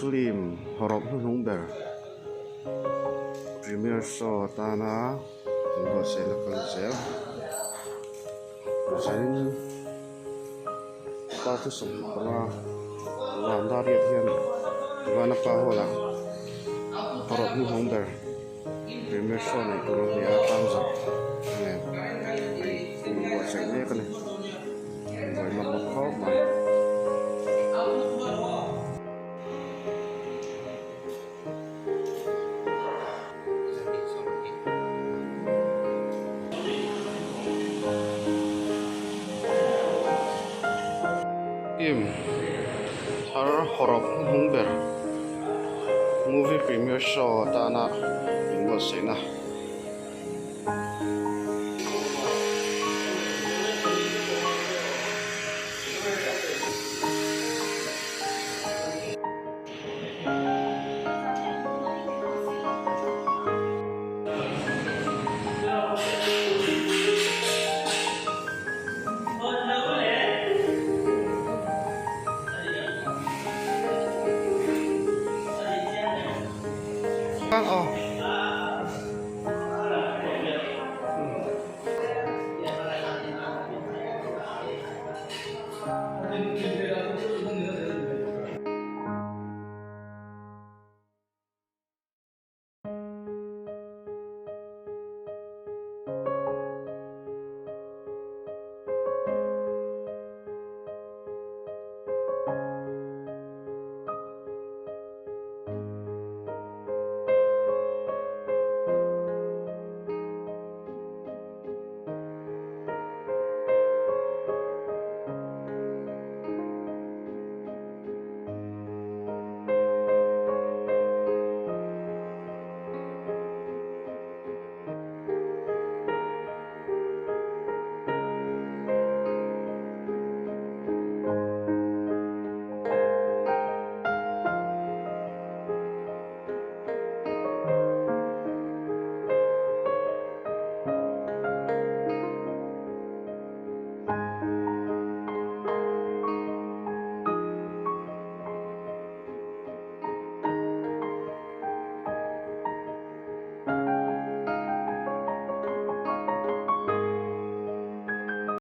Film hawrawp hnuhnung ber premiere show atana inbuatsaihna kal zel zanin pa chu 25 vanda riat hian Vanapa hall ah hawrawp hnuhnung ber premiere show neih tur a ni a tlangzarh nen a inbuatsaih mek a ni. Buai map map khawp mai. Film thar hawrawp hnuhnung ber movie premiere show atana inbuatsaihna. Aw.